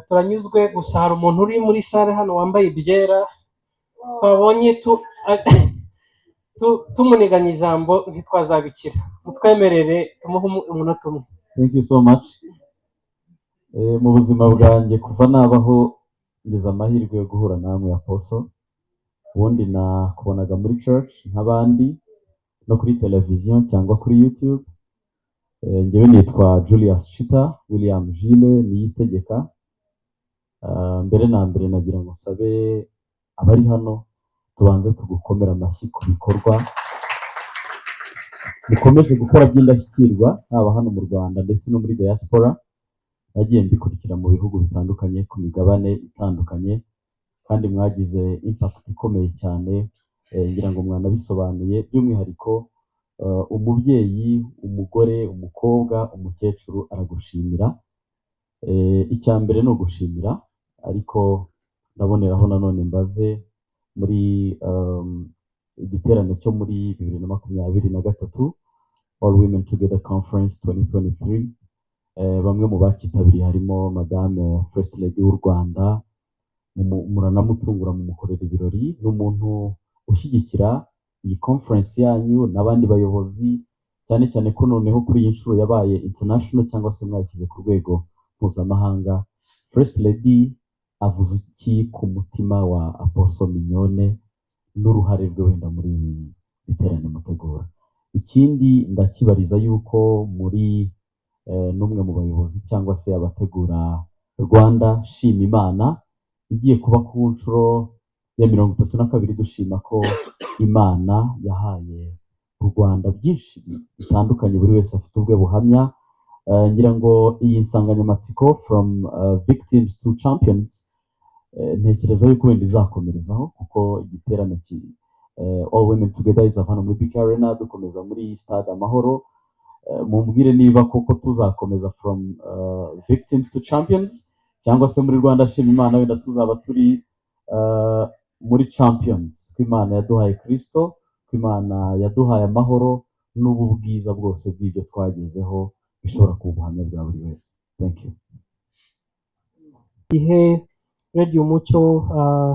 Turanyuzwe. Gusa hari umuntu uri muri salle hano wambaye ibyera twabonye tumuniganya ijambo, ntitwazabikira. Mutwemerere tumuhe umunota umwe. Thank you so much. Mu buzima bwanjye kuva nabaho, ngize amahirwe yo guhura namwe, Apostle. Ubundi nakubonaga muri church nk'abandi, no kuri televiziyo cyangwa kuri YouTube. Njyewe nitwa Julius Chita William Gilles Niyitegeka. Mbere na mbere nagira ngo nsabe abari hano tubanze tugukomera amashyi ku bikorwa mukomeje gukora by'indashyikirwa, haba hano mu Rwanda ndetse no muri diaspora. Nagiye mbikurikira mu bihugu bitandukanye, ku migabane itandukanye, kandi mwagize impact ikomeye cyane. Ngira ngo mwanabisobanuye, by'umwihariko umubyeyi, umugore, umukobwa, umukecuru aragushimira. Icya mbere ni ugushimira, ariko ndaboneraho nanone mbaze muri igiterane cyo muri 2023, All Women Together Conference 2023. Bamwe mu bacyitabiriye harimo Madame First Lady w'u Rwanda, muranamutungura mumukorera ibirori. Ni umuntu ushyigikira iyi conference yanyu n'abandi bayobozi, cyane cyane ko noneho kuri iyi nshuro yabaye international, cyangwa se mwayishyize ku rwego mpuzamahanga. First Lady avuze iki ku mutima wa Apostle Mignone n'uruhare rwe wenda muri ibi biterane mutegura? Ikindi ndakibariza yuko muri n'umwe mu bayobozi cyangwa se abategura Rwanda Shima Imana, igiye kuba ku nshuro ya 32, dushima ko Imana yahaye u Rwanda byinshi bitandukanye, buri wese afite ubwe buhamya. Ngira ngo iyi nsanganyamatsiko "From Victims to Champions", ntekereza yuko wenda izakomerezaho, kuko igiterane All Women Together izava hano muri BK Arena, dukomeza muri Stade Amahoro. Mumbwire niba koko tuzakomeza "From Victims to Champions", cyangwa se muri Rwanda Shima Imana wenda tuzaba turi muri champions, ko Imana yaduhaye Kristo, ko Imana yaduhaye amahoro n'ubu bwiza bwose bw'ibyo twagezeho bishobora kuba ubuhamya bwa buri wese. Thank you. Gihe Radio Umucyo,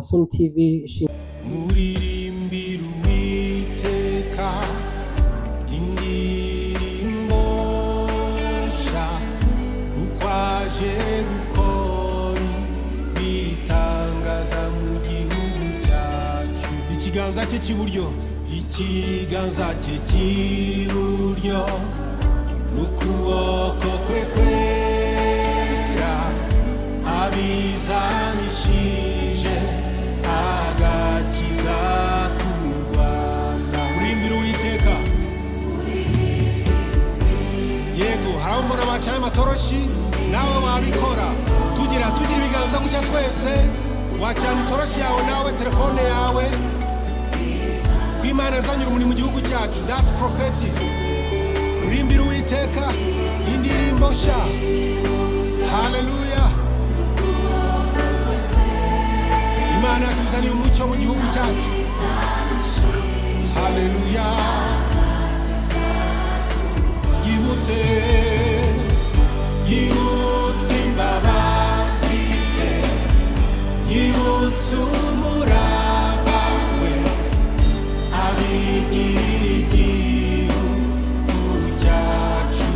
Sun TV ishimwe. Muririmbira Uwiteka indirimbo nshya, kuko aje gukora ibitangaza mu gihugu cyacu. Ikiganza cye cy'iburyo, ikiganza cye cy'iburyo n'ukuboko kwe kwera abizanishije agakiza k'u Rwanda. Muririmbira Uwiteka. Yego, hari abo mbona bacanye amatoroshi, nawe wabikora. Tugira ibiganza gutya twese, wacana itoroshi yawe nawe, telefone yawe, ko Imana yazanye urumuri mu gihugu cyacu. That's prophetic. Urimbira Uwiteka indirimbo nshya. Haleluya! Imana yatuzaniye umucyo mu gihugu cyacu. Haleluya! Yibutse, yibutse imbabazi ze, yibutse umurava we, abigirira igihugu cyacu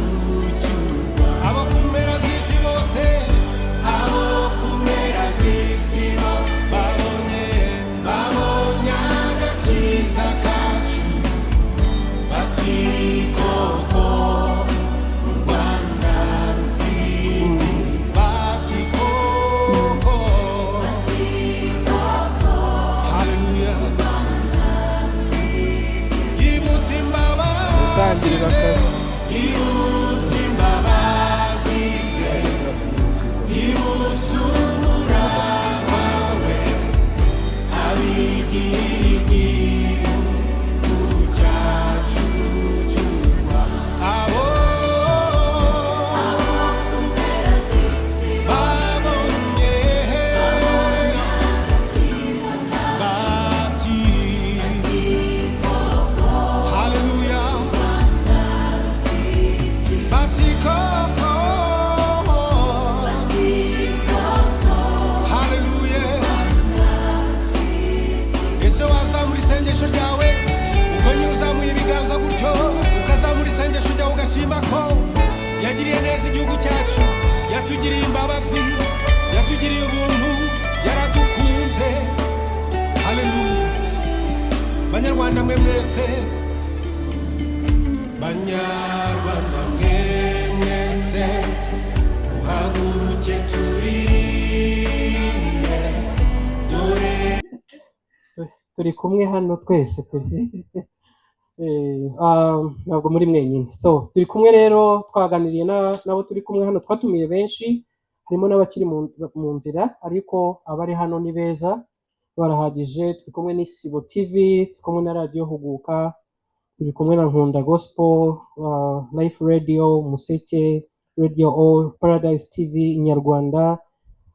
cy'u Rwanda. Abo ku mpera z'isi bose. Yatugiriye ubuntu, yaradukunze. Haleluya! Banyarwanda mwe mwese, Banyarwanda mwe mwese, muhaguruke turirimbe, dore Turi kumwe hano twese, turi ntabwo muri mwenyine. So turi kumwe rero, twaganiriye n'abo turi kumwe hano. Twatumiye benshi, harimo n'abakiri mu nzira, ariko abari hano ni beza, barahagije. Turi kumwe n'Isibo TV, turi kumwe na Radiyo Huguka, turi kumwe na Nkunda Gospel, Life Radio, Museke Radio, All Paradise TV, Inyarwanda,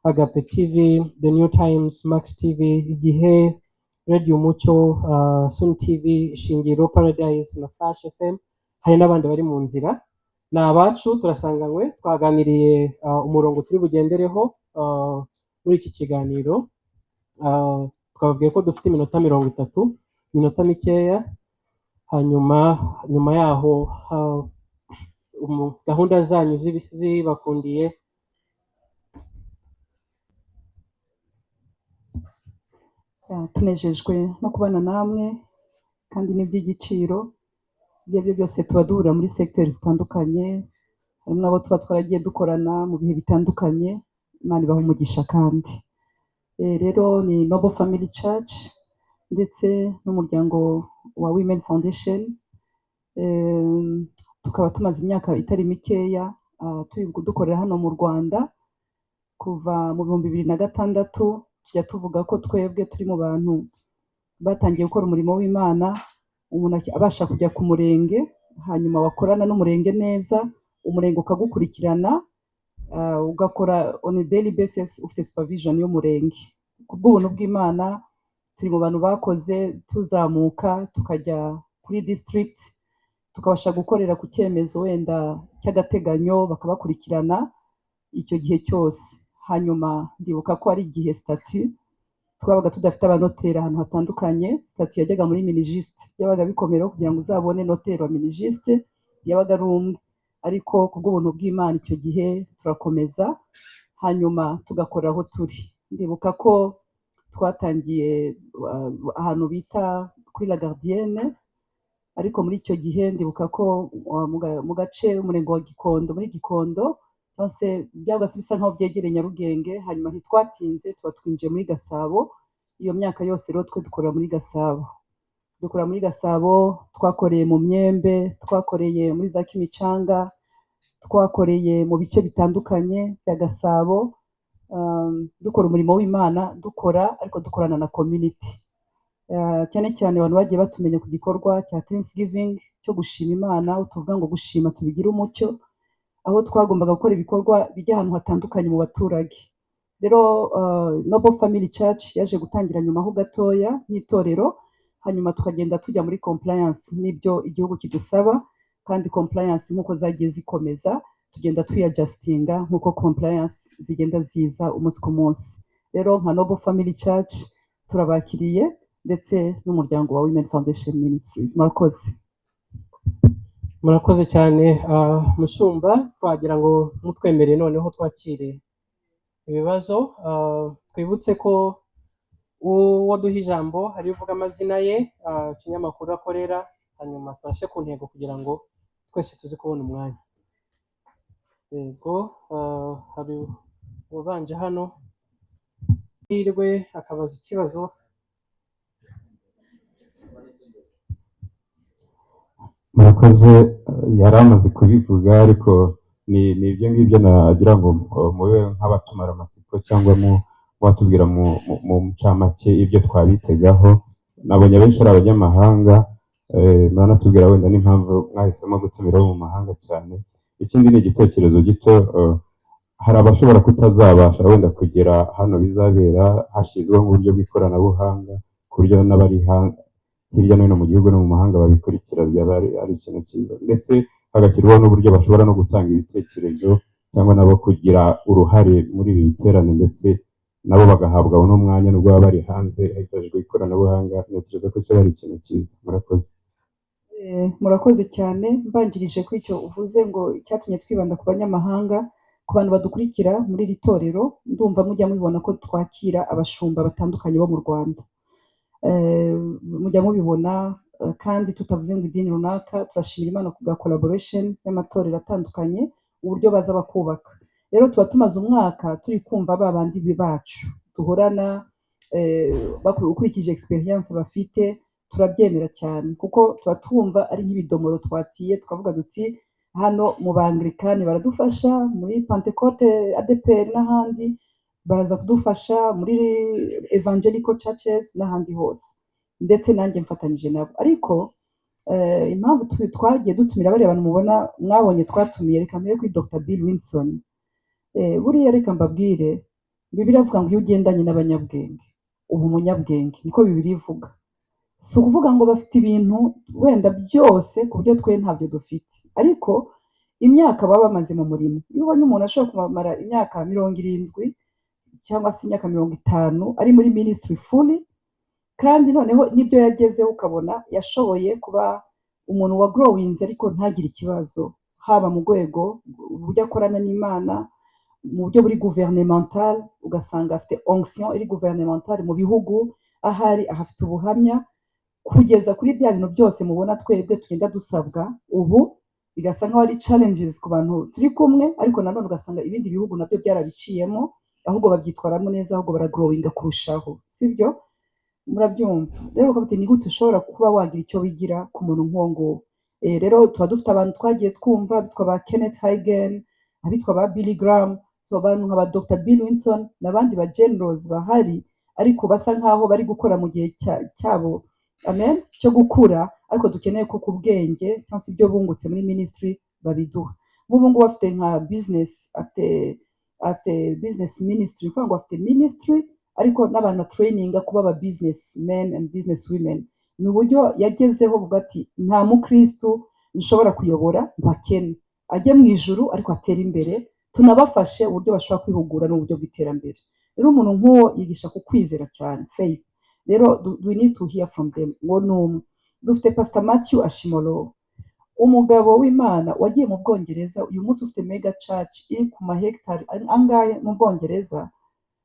Agape TV, The New Times, Max TV, Igihe, Radio Umucyo, Sun TV, Ishingiro, Paradise na Flash FM. Hari n'abandi bari mu nzira, ni abacu turasanganywe. Twaganiriye umurongo turi bugendereho muri iki kiganiro. Twababwiye ko dufite iminota 30, iminota mikeya. Hanyuma nyuma yaho gahunda zanyu zibakundiye. Tunejejwe no kubana namwe kandi ni iby'igiciro. Ibyo ari byo byose tuba duhurira muri segiteri zitandukanye, harimo abo tuba twaragiye dukorana mu bihe bitandukanye. Imana ibaha umugisha. Kandi rero ni Noble Family Church ndetse n'umuryango wa Women Foundation. Tukaba tumaze imyaka itari mikeya turi dukorera hano mu Rwanda kuva mu 2006. Tujya tuvuga ko twebwe turi mu bantu batangiye gukora umurimo w'Imana umuntu abasha kujya ku murenge, hanyuma wakorana n'umurenge neza, umurenge ukagukurikirana, ugakora on a daily basis ufite supervision y'umurenge. Ku bw'ubuntu bw'Imana turi mu bantu bakoze tuzamuka tukajya kuri district, tukabasha gukorera ku cyemezo wenda cy'agateganyo, bakabakurikirana icyo gihe cyose. Hanyuma ndibuka ko ari igihe statut twabaga tudafite abanoteri ahantu hatandukanye, statut yajyaga muri Minijust. Byabaga bikomera kugira ngo uzabone noteri wa Minijust, yabaga ari umwe. Ariko ku bw'ubuntu bw'Imana icyo gihe turakomeza, hanyuma tugakora aho turi. Ndibuka ko twatangiye ahantu bita kuri La Gardienne, ariko muri icyo gihe ndibuka ko mu gace umurenge wa Gikondo, muri Gikondo cyangwa se byabaga bisa nkaho byegereye Nyarugenge. Hanyuma ntitwatinze tuba twinjiye muri Gasabo. Iyo myaka yose rero twe dukorera muri Gasabo, dukora muri Gasabo. Twakoreye mu Myembe, twakoreye muri za Kimicanga, twakoreye mu bice bitandukanye bya Gasabo, dukora umurimo w'Imana, dukora ariko dukorana na community. Cyane cyane abantu bagiye batumenya ku gikorwa cya Thanksgiving cyo gushima Imana, aho tuvuga ngo gushima tubigire umucyo, aho twagombaga gukora ibikorwa bijya ahantu hatandukanye mu baturage. Rero Noble Family Church yaje gutangira nyuma ho gatoya nk'itorero, hanyuma tukagenda tujya muri compliance n'ibyo igihugu kidusaba. Kandi compliance nk'uko zagiye zikomeza, tugenda twiyadjustinga nk'uko compliance zigenda ziza umunsi ku munsi. Rero nka Noble Family Church turabakiriye, ndetse n'umuryango wa Women Foundation Ministries. Murakoze. Murakoze cyane, mushumba. Twagira ngo mutwemerere noneho twakire ibibazo. Twibutse ko uwo duha ijambo ari uvuga amazina ye, ikinyamakuru akorera, hanyuma turase ku ntego kugira ngo twese tuze kubona umwanya. Yego, hari ubanje hano hirwe akabaza ikibazo. Murakoze. Yari amaze kubivuga, ariko ni ibyo ngibyo nagira ngo mube nk'abatumara amatsiko cyangwa mu watubwira mu ncamake ibyo twabitegaho. Nabonye abenshi ari abanyamahanga, muranatubwira wenda n'impamvu mwahisemo gutumira abo mu mahanga cyane. Ikindi ni igitekerezo gito, hari abashobora kutazabasha wenda kugera hano bizabera, hashyizweho uburyo bw'ikoranabuhanga ku buryo n'abari hirya no hino mu gihugu no mu mahanga babikurikira, byaba ari ikintu cyiza, ndetse hagashyirwaho n'uburyo bashobora no gutanga ibitekerezo cyangwa nabo kugira uruhare muri ibi biterane, ndetse nabo bagahabwa n'umwanya nubwo baba bari hanze, hifashishijwe ikoranabuhanga. Ntekereza ko cyaba ari ikintu cyiza. Murakoze. Murakoze cyane. Mbanjirije kuri icyo uvuze ngo icyatumye twibanda ku banyamahanga, Ku bantu badukurikira muri iri torero, ndumva mujya mubibona ko twakira abashumba batandukanye bo mu Rwanda. Mujya mubibona, kandi tutavuze ngo idini runaka. Turashimira Imana ku bwa collaboration y'amatorero atandukanye, uburyo baza bakubaka. Rero tuba tumaze umwaka turi kumva ba bandi bacu duhorana, ukurikije experience bafite, turabyemera cyane, kuko tuba twumva ari nk'ibidomoro twatiye, tukavuga duti: "Hano mu Banglikani baradufasha, muri Pentecote, ADEPR n'ahandi baraza kudufasha, muri Evangelical churches n'ahandi hose, ndetse nanjye mfatanyije nabo." Ariko impamvu twagiye dutumira bariya bantu mubona mwabonye twatumiye, reka mbere kuri Dr Bill Wilson. Buriya reka mbabwire, Bibiliya ivuga ngo iyo ugendanye n'abanyabwenge uba umunyabwenge, niko Bibiliya ivuga. Si ukuvuga ngo bafite ibintu wenda byose ku buryo twe ntabyo dufite, ariko imyaka baba bamaze mu murimo, iyo ubonye umuntu ashobora kumara imyaka 70 cyangwa se imyaka 50 ari muri ministry fully, kandi noneho n'ibyo yagezeho ukabona yashoboye kuba umuntu wa growinze ariko ntagire ikibazo, haba mu rwego uburyo akorana n'Imana, mu buryo buri gouvernemental, ugasanga afite onction iri gouvernemental mu bihugu ahari, ahafite ubuhamya kugeza kuri bya bintu byose mubona twebwe tugenda dusabwa ubu, bigasa nkaho ari challenges ku bantu turi kumwe. Ariko nanone ugasanga ibindi bihugu nabyo byarabiciyemo, ahubwo babyitwaramo neza, ahubwo baragrowinga kurushaho, sibyo? Murabyumva rero, ukavuga uti: "Ni gute ushobora kuba wagira icyo wigira ku muntu nk'uwo nguwo?" Rero tuba dufite abantu twagiye twumva bitwa ba Kenneth Hagin, abitwa ba Billy Graham, so abantu nka ba Dr Bill Wilson n'abandi ba generals bahari, ariko basa nkaho bari gukora mu gihe cyabo, amen, cyo gukura, ariko dukeneye ko ku bwenge cyangwa se ibyo bungutse muri ministry babiduha. Nk'ubu ngubu afite nka business, afite business ministry, kuvuga ngo afite ministry ariko n'abantu training kuba aba business men and business women. Ni uburyo yagezeho buvuga ati: "Nta mukristu nshobora kuyobora ngo akene, ajye mu ijuru ariko atere imbere, tunabafashe uburyo bashobora kwihugura n'uburyo bw'iterambere." Rero umuntu nk'uwo yigisha ku kwizera cyane, faith. Rero we need to hear from them. Ngo ni umwe. Dufite Pastor Matthew Ashimolowo, umugabo w'Imana wagiye mu Bwongereza, uyu munsi ufite mega church iri ku mahegitari angahe mu Bwongereza,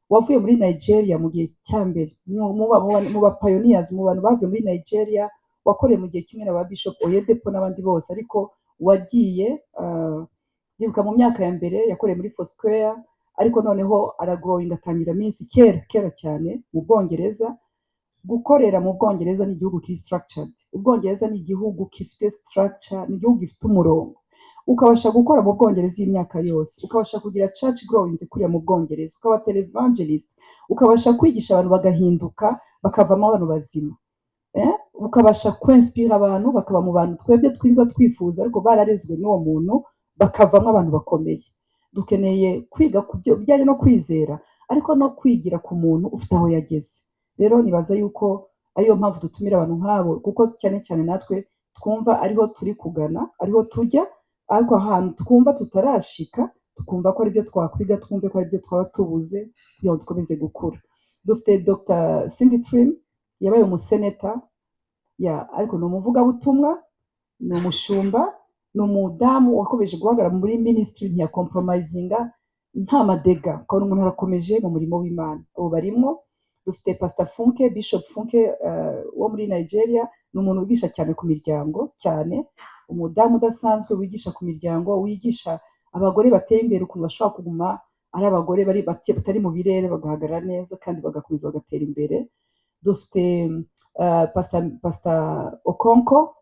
wavuye muri Nigeria mu gihe cya mbere, mu ba pioneers, mu bantu bavuye muri Nigeria, wakoreye mu gihe kimwe na ba Bishop Oyedepo n'abandi bose, ariko wagiye yibuka mu myaka ya mbere yakoreye muri Foursquare, ariko noneho aragrowinga, atangira minsi kera kera cyane mu Bwongereza. Gukorera mu Bwongereza ni igihugu kiri structured. Ubwongereza ni igihugu gifite structure, ni igihugu gifite umurongo. Ukabasha gukora mu Bwongereza iyi myaka yose, ukabasha kugira church growing kuriya mu Bwongereza, ukaba televangelist, ukabasha kwigisha abantu bagahinduka, bakavamo abantu bazima, eh? Ukabasha kwinspira abantu bakaba mu bantu twebwe twirirwa twifuza, ariko bararezwe n'uwo muntu bakavamo abantu bakomeye. Dukeneye kwiga ku byo bijyanye no kwizera, ariko no kwigira ku muntu ufite aho yageze. Rero nibaza yuko ariyo mpamvu dutumira abantu nk'abo, kuko cyane cyane natwe twumva ariho turi kugana, ariho tujya, ariko ahantu twumva tutarashika, tukumva ko aribyo twakwiga, twumve ko aribyo twaba tubuze kugira ngo dukomeze gukura. Dufite Dr Cindy Trimm, yabaye umuseneta ya, ariko ni umuvugabutumwa, ni umushumba, ni umudamu wakomeje guhagarara muri ministry, ntiyacompromisinga, nta madega, ukabona umuntu arakomeje mu murimo w'Imana. Ubu barimwo. Dufite Pastor Funke, Bishop Funke, wo muri Nigeria. Ni umuntu wigisha cyane ku miryango cyane, umudamu udasanzwe wigisha ku miryango, wigisha abagore bateye imbere ukuntu bashobora kuguma ari abagore bari batari mu birere, bagahagarara neza kandi bagakomeza bagatera imbere. Dufite Pastor Okonkwo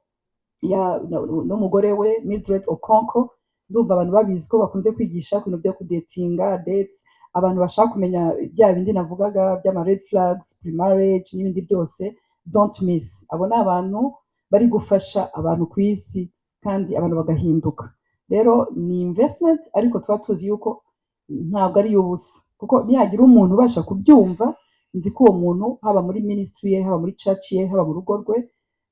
ya n'umugore we Mildred Okonkwo. Ndumva abantu babizi ko bakunze kwigisha ku bintu byo kudatinga, dates, abantu bashaka kumenya bya bindi navugaga by'ama red flags, pre-marriage n'ibindi byose. Don't miss. Abo ni abantu bari gufasha abantu ku isi kandi abantu bagahinduka. Rero ni investment, ariko tuba tuzi yuko ntabwo ari iy'ubusa, kuko nihagira umuntu ubasha kubyumva, nzi ko uwo muntu, haba muri ministry ye, haba muri church ye, haba mu rugo rwe,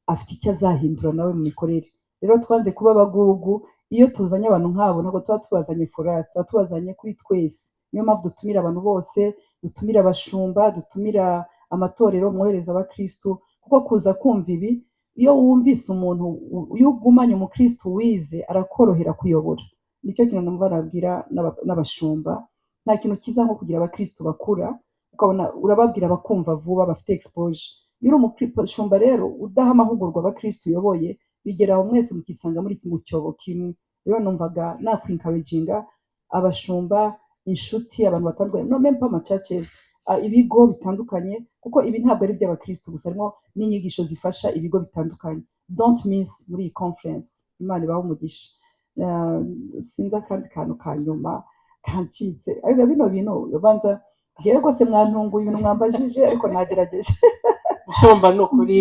afite icyo azahindura nawe mu mikorere. Rero twanze kuba abagugu. Iyo tuzanye abantu nk'abo, ntabwo tuba tubazanye for us, tuba tubazanye kuri twese. Niyo mpamvu dutumira abantu bose, dutumira abashumba, dutumira amatorero, mwohereza abakristu, kuko kuza kumva ibi, iyo wumvise umuntu, iyo ugumanye umukristu wize, arakorohera kuyobora. Nicyo kintu numva nabwira n'abashumba. Nta kintu cyiza nko kugira abakristo bakura, ukabona urababwira bakumva vuba, bafite exposure. Iyo uri umushumba rero udaha amahugurwa abakristo uyoboye, bigera aho mwese mukisanga muri mu cyobo kimwe. Rero numvaga nakwencouraginga abashumba, inshuti, abantu batandukanye, no même pas ama churches, ibigo bitandukanye, kuko ibi ntabwo ari iby'abakristo gusa, harimo n'inyigisho zifasha ibigo bitandukanye. Don't miss muri iyi conference. Imana ibahe umugisha. Sinzi akandi kantu ka nyuma kancitse, ariko bino bintu banza njyewe rwose mwantunguye ibintu mwambajije, ariko nagerageje. Mushumba, ni ukuri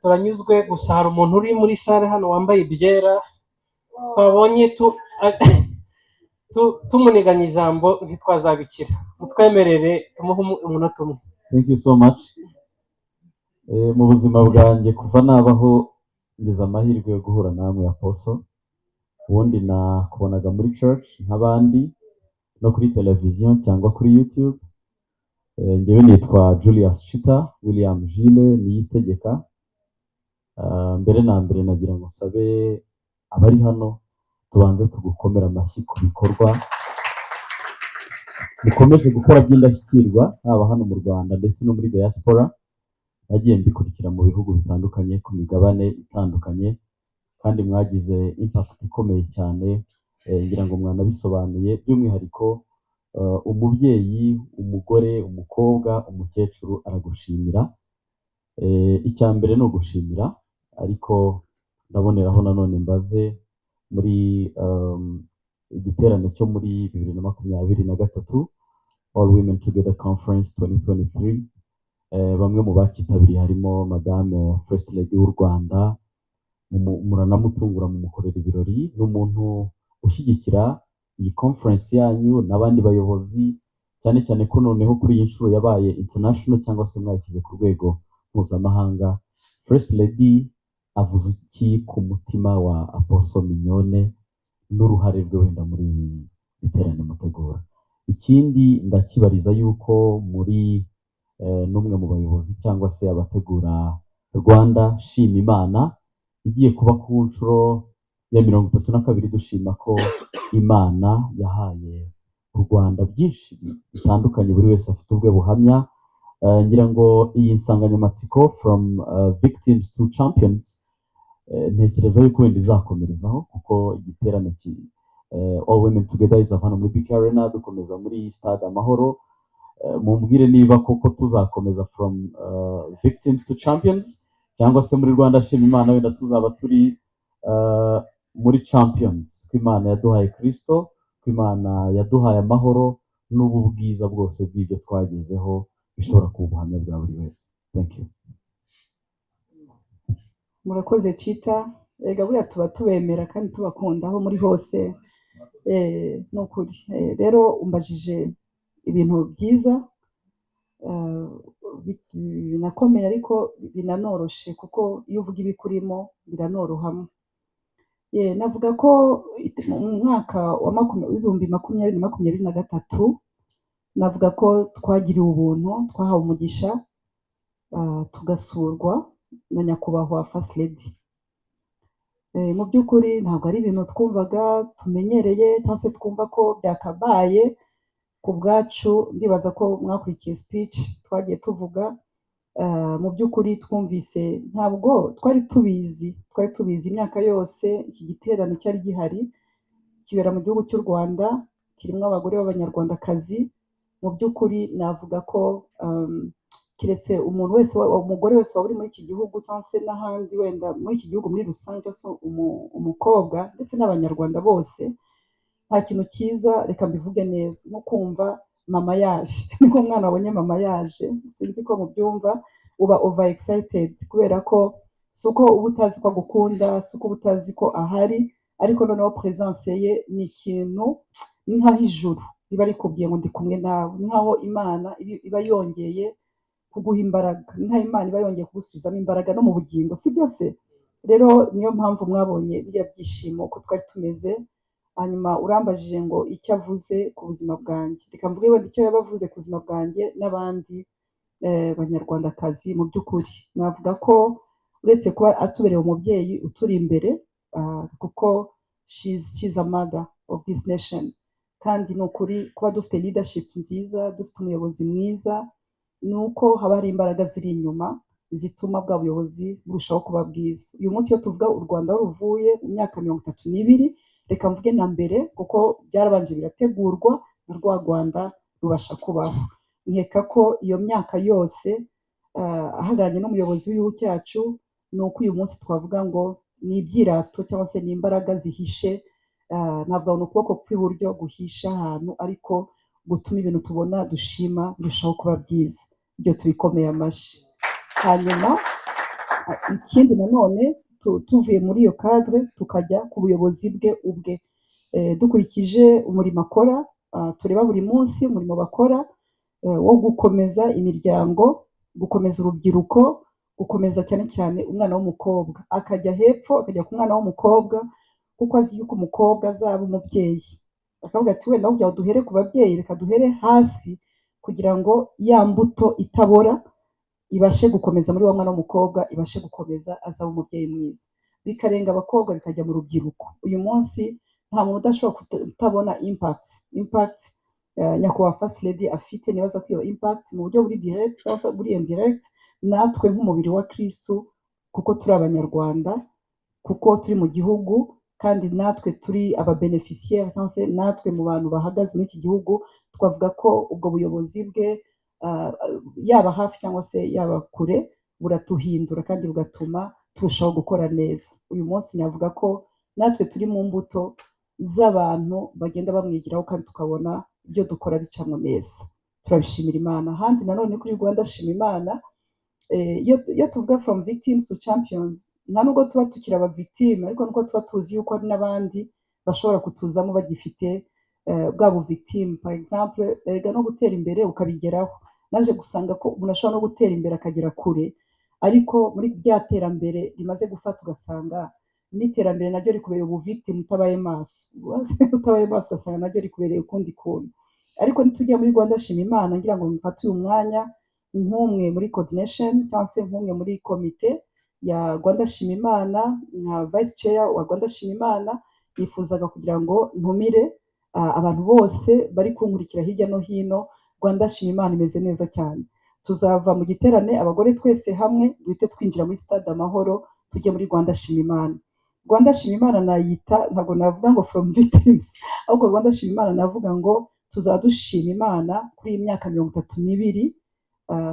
turanyuzwe. Gusa hari umuntu uri muri salle hano wambaye ibyera twabonye tumuniganya ijambo, ntitwazabikira. Mutwemerere tumuhe umunota umwe. Thank you so much. Mu buzima bwanjye kuva nabaho, ngize amahirwe yo guhura namwe, Apostle. Ubundi nakubonaga muri church nk'abandi, no kuri televiziyo cyangwa kuri YouTube. Njyewe nitwa Julius Chita William Gilles Niyitegeka. Mbere na mbere nagira ngo nsabe abari hano tubanze tugukomera amashyi ku bikorwa mukomeje gukora by'indashyikirwa, haba hano mu Rwanda ndetse no muri diaspora. Nagiye mbikurikira mu bihugu bitandukanye, ku migabane itandukanye, kandi mwagize impact ikomeye cyane. Ngira ngo mwanabisobanuye, by'umwihariko umubyeyi, umugore, umukobwa, umukecuru aragushimira. Icya mbere ni ugushimira, ariko ndaboneraho nanone mbaze muri igiterane cyo muri 2023, All Women Together Conference 2023. Bamwe mu bacyitabiriye harimo Madame First Lady w'u Rwanda, muranamutungura mumukorera ibirori. Ni umuntu ushyigikira iyi conference yanyu n'abandi bayobozi, cyane cyane ko noneho kuri iyi nshuro yabaye international cyangwa se mwayishyize ku rwego mpuzamahanga. First Lady avuze iki ku mutima wa Apostle Mignone n'uruhare rwe wenda muri ibi biterane mutegura? Ikindi ndakibariza yuko muri n'umwe mu bayobozi cyangwa se abategura Rwanda Shima Imana, igiye kuba ku nshuro ya 32, dushima ko Imana yahaye u Rwanda byinshi bitandukanye, buri wese afite ubwe buhamya. Ngira ngo iyi nsanganyamatsiko "From Victims to Champions", ntekereza yuko wenda izakomerezaho, kuko igiterane All Women Together izava hano muri BK Arena, dukomeza muri Stade Amahoro. Mumbwire niba koko tuzakomeza "From Victims to Champions", cyangwa se muri Rwanda Shima Imana wenda tuzaba turi muri champions, ko Imana yaduhaye Kristo, ko Imana yaduhaye amahoro n'ubu bwiza bwose bw'ibyo twagezeho bishobora kuba ubuhamya bwa buri wese. Thank you. Murakoze, Cita. Erega buriya tuba tubemera kandi tubakunda aho muri hose. Ni ukuri. Rero umbajije ibintu byiza, binakomeye ariko binanoroshe, kuko iyo uvuga ibikurimo biranorohamo. Navuga ko mu mwaka wa 2023, navuga ko twagiriwe ubuntu, twahawe umugisha, tugasurwa na Nyakubahwa First Lady. Mu by'ukuri ntabwo ari ibintu twumvaga tumenyereye cyangwa se twumva ko byakabaye ku bwacu. Ndibaza ko mwakurikiye speech twagiye tuvuga. Mu by'ukuri twumvise, ntabwo twari tubizi, twari tubizi imyaka yose iki giterane cyari gihari, kibera mu gihugu cy'u Rwanda, kirimo abagore b'Abanyarwandakazi. Mu by'ukuri navuga ko keretse umuntu wese, umugore wese waba uri muri iki gihugu cyangwa se n'ahandi, wenda muri iki gihugu muri rusange, cyangwa se umukobwa ndetse n'Abanyarwanda bose, nta kintu cyiza, reka mbivuge neza, nko kumva mama yaje. Ni nk'umwana wabonye mama yaje, sinzi ko mubyumva, uba over excited, kubera ko si uko uba utazi ko agukunda, si uko uba utazi ko ahari, ariko noneho presence ye ni ikintu, ni nk'aho ijuru riba rikubwiye ngo "Ndi kumwe nawe", ni nk'aho Imana iba yongeye kuguha imbaraga, ni nk'aho Imana iba yongeye kugusubizamo imbaraga no mu bugingo, si byose? Rero niyo mpamvu mwabonye biriya byishimo uko twari tumeze. Hanyuma urambajije ngo icyo avuze ku buzima bwanjye. Reka mvuge wenda icyo yaba avuze ku buzima bwanjye n'abandi Banyarwandakazi. Mu by'ukuri navuga ko uretse kuba atubereye umubyeyi uturi imbere, kuko she's a mother. of this nation. Kandi ni ukuri, kuba dufite leadership nziza, dufite umuyobozi mwiza, ni uko haba hari imbaraga ziri inyuma zituma bwa buyobozi burushaho kuba bwiza. Uyu munsi iyo tuvuga u Rwanda aho ruvuye mu myaka 32, reka mvuge na mbere, kuko byarabanje birategurwa na rwa Rwanda rubasha kubaho. Nkeka ko iyo myaka yose ahagararanye n'umuyobozi w'igihugu cyacu, ni uko uyu munsi twavuga ngo ni ibyirato cyangwa se ni imbaraga zihishe, ntabwo ni ukuboko kw'iburyo guhisha ahantu, ariko gutuma ibintu tubona dushima birushaho kuba byiza. Ibyo tubikomeye amashyi. Hanyuma ikindi nanone, tuvuye muri iyo cadre tukajya ku buyobozi bwe ubwe, dukurikije umurimo akora, tureba buri munsi umurimo bakora wo gukomeza imiryango, gukomeza urubyiruko, gukomeza cyane cyane umwana w'umukobwa, akajya hepfo, akajya ku mwana w'umukobwa, kuko azi yuko umukobwa azaba umubyeyi, akavuga ati: "Wenda aho kugira ngo duhere ku babyeyi, reka duhere hasi, kugira ngo ya mbuto itabora ibashe gukomeza muri wa mwana w'umukobwa, ibashe gukomeza azaba umubyeyi mwiza." Bikarenga abakobwa bikajya mu rubyiruko. Uyu munsi nta muntu udashobora kutabona impact nyakubahwa First Lady afite. Nibaza ko iyo impact mu buryo buri direct cyangwa se buri indirect, natwe nk'umubiri wa Kristu, kuko turi Abanyarwanda, kuko turi mu gihugu, kandi natwe turi aba bénéficiaires cyangwa se natwe mu bantu bahagaze muri iki gihugu, twavuga ko ubwo buyobozi bwe, yaba hafi cyangwa se yaba kure, buratuhindura kandi bugatuma turushaho gukora neza. Uyu munsi navuga ko natwe turi mu mbuto z'abantu bagenda bamwigiraho, kandi tukabona ibyo dukora bicamo neza. Turabishimira Imana. Ahandi nanone kuri Rwanda Shima Imana, iyo tuvuga from victims to champions, nta nubwo tuba tukiri aba victime, ariko nuko tuba tuzi yuko hari n'abandi bashobora kutuzamo bagifite bwa bu victime. Par exemple, erega no gutera imbere ukabigeraho, naje gusanga ko umuntu ashobora no gutera imbere akagera kure, ariko muri rya terambere rimaze gufata, ugasanga n'iterambere naryo rikubereye ubu victime utabaye maso. Utabaye maso, ugasanga naryo rikubereye ukundi kuntu. Ariko nitujya muri Rwanda Shima Imana, ngira ngo mfate uyu mwanya nk'umwe muri coordination cyangwa se nk'umwe muri komite ya Rwanda Shima Imana, nka vice chair wa Rwanda Shima Imana, nifuzaga kugira ngo ntumire abantu bose bari kunkurikira hirya no hino. Rwanda Shima Imana imeze neza cyane. Tuzava mu giterane, abagore twese hamwe, duhite twinjira muri Stade Amahoro, tujye muri Rwanda Shima Imana. Rwanda Shima Imana nayita, ntabwo navuga ngo from victims, ahubwo Rwanda Shima Imana navuga ngo tuzaba dushima Imana kuri iyi myaka 32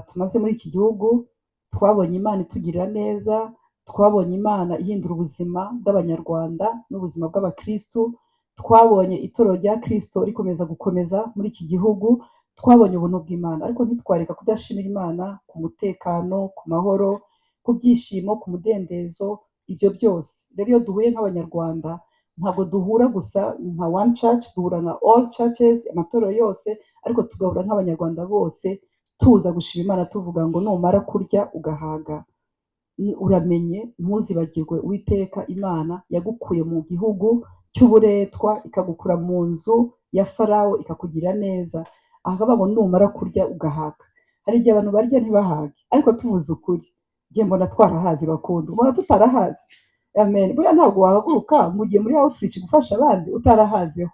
tumaze muri iki gihugu. Twabonye Imana itugirira neza, twabonye Imana ihindura ubuzima bw'Abanyarwanda n'ubuzima bw'abakristu, twabonye itorero rya Kristo rikomeza gukomeza muri iki gihugu, twabonye ubuntu bw'Imana. Ariko ntitwareka kudashimira Imana ku mutekano, ku mahoro, ku byishimo, ku mudendezo, ibyo byose. Rero iyo duhuye nk'Abanyarwanda, ntabwo duhura gusa nka one church, duhura nka all churches, amatorero yose, ariko tugahura nk'Abanyarwanda bose, tuza gushima Imana, tuvuga ngo numara kurya ugahaga, uramenye ntuzibagirwe Uwiteka Imana yagukuye mu gihugu cy'uburetwa, ikagukura mu nzu ya Farawo, ikakugira neza. Akavuga ngo numara kurya ugahaga. Hari igihe abantu barya ntibahage, ariko tuvuze ukuri, njye mbona twarahaze. Bakunda mbona tutarahaze. Amen. Buriya ntabwo wahaguruka mu gihe muri outreach gufasha abandi utarahazeho.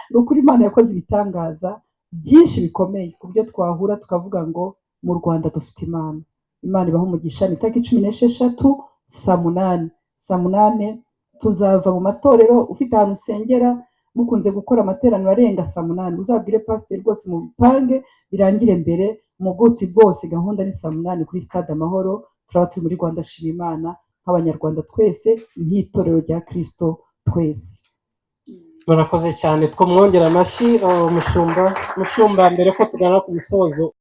Ni ukuri, Imana yakoze ibitangaza byinshi bikomeye, ku buryo twahura tukavuga ngo mu Rwanda dufite Imana. Imana ibaha umugisha. Ni itariki 16 saa 8. Saa 8 tuzava mu matorero. Ufite ahantu usengera mukunze gukora amateraniro arenga saa 8, uzabwire pasiteri rwose mubipange birangire mbere mu bwuti bwose. Gahunda ni saa 8 kuri Stade Amahoro. Turaba turi muri Rwanda Shima Imana nk'Abanyarwanda twese, nk'itorero rya Kristo twese. Murakoze cyane, twamwongera amashyi umushumba. Mushumba, mbere ko tugana ku musozo.